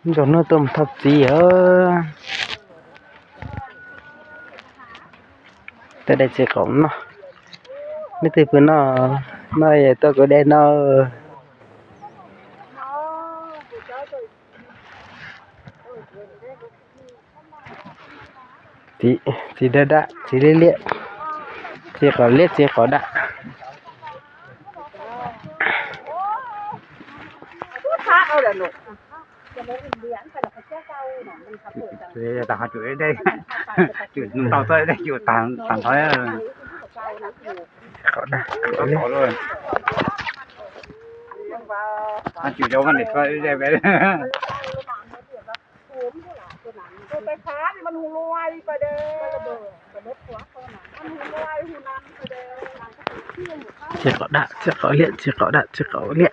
ດອກໂນຕົ້ມທັບຈີເອີຍ ແຕ່ໄດ້ເສຍຂອງເນາະ ໄດ້ຕື່ເພິ່ນເນາະ ນ້ອຍໂຕກໍໄດ້ເນາະ ສີ ສີດະດະ ສີເລະເລະ ສີຂາວເລະ ສີຂາວດະ. ເອີ ຕາມຫາຈຸດໄດ້ ຈຸດໜຶ່ງເຕົາເຕີໄດ້ ຈຸດຕາມ ຕາມເຂົາເອີ ເຂົານະ ເຂົາເລີຍ ຫາຈຸດດຽວກັນໄດ້ ໄດ້ແບບ ໄປຄານມັນຫວຍໄປເດີ ມັນຫວຍຫູນັ້ນໄປເດີ ເສຍເຂົາດະ ເສຍເຂົາເລະ ເສຍເຂົາດະ ເສຍເຂົາເລະ.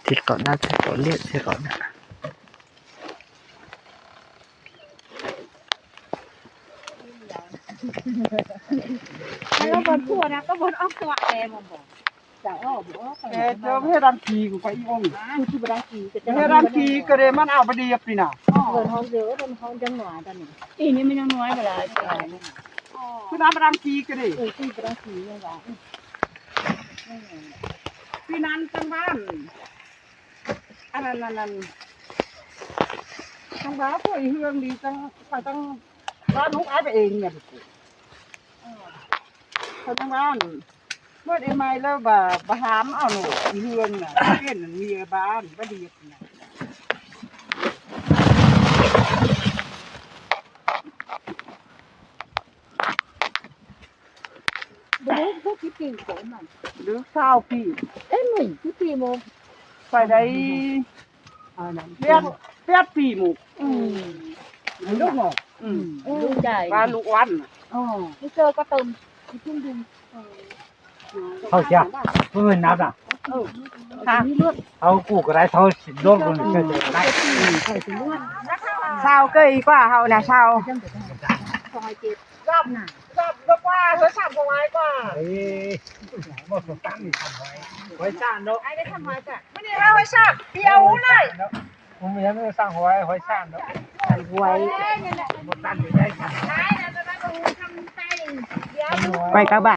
ເສຍເຂົາດະ ເສຍເຂົາເລະ ເສຍເຂົາດະ. ແລ້ວບ່ອນຄົວນະ ກໍບ່ອນອອກຕົວແອບໍ່ ຈະອອກບໍ່ອອກ ເອີ ເຈົ້າເຮັດອັນຂີ້ກູໄປອີ່ວົງ ອ່າ ຄືບໍ່ໄດ້ຂີ້ ເຮັດອັນຂີ້ກໍໄດ້ ມັນເອົາໄປດຽບນີ້ນະ ເອີ ເຮົາເດີ ເຮົາຍັງໜວາຍຕອນນີ້ ອີນີ້ມັນຍັງໜວາຍບໍ່ຫຼາຍ ຄືນ້ຳປະດັງຂີ້ກໍໄດ້ ເອີ ຄືປະດັງຂີ້ຍັງວ່າ ຄືນັ້ນຈັ່ງວ່າ ອັນນັ້ນ ອັນນັ້ນ ຈັ່ງວ່າພວກອີເຮືອງນີ້ຈັ່ງ ຂ້ອຍຈັ່ງວ່າລູກອາຍໄປເອງແມ່ນ ເອີ ຂ້ອຍຈັ່ງວ່າ ເໝິດເອໄມແລ້ວ ບໍ່ ບໍ່ຫາມເອົາໂລດ ອີເຮືອງນະ ເປັນເມຍບ້ານ ບໍ່ດີນະ. ບໍ່ຮູ້ຈັກຈັກປີຂອງມັນ ຫຼື ຊາວປີ ເອີ ໜຶ່ງ ຈັກປີໂມ ຂ້ອຍໄດ້ ອັນນັ້ນ ແປດ ແປດປີໂມ ອືມ ລູກເນາະ ອືມ ລູກໃຫຍ່ ວ່າລູກອ່ອນ ອໍ ໄປເຈີກະເຕີມ ກິນເຖິງດິນ ເອີ. ເຮົາເສຍ ເພິ່ນນັບນະ ເອີ ເຮົາກູ້ກໍໄດ້ ເຮົາຊິໂດນຄົນເສຍກໍໄດ້ ຊາວເກີຍກວ່າເຮົານະ ຊາວ ສອງຮ້ອຍເຈັດ ລຳ ລຳກວ່າ ເຮີ້ຍ ສາມຮ້ອຍກວ່າ ເອີ ບໍ່ສົມຕັງນີ້ ສາມຮ້ອຍ ຮ້ອຍຊາວເນາະ ອ້າຍໄດ້ສາມຮ້ອຍຈ້ະ ມື້ນີ້ເຮົາຮ້ອຍຊາວ ດຽວເລີຍ. ບໍ່ມີຫຍັງ ສາມຮ້ອຍ ຮ້ອຍຊາວເນາະ ຮ້ອຍ ບໍ່ຕັນຢູ່ໄດ້ ໄປເກົ້າບາດ.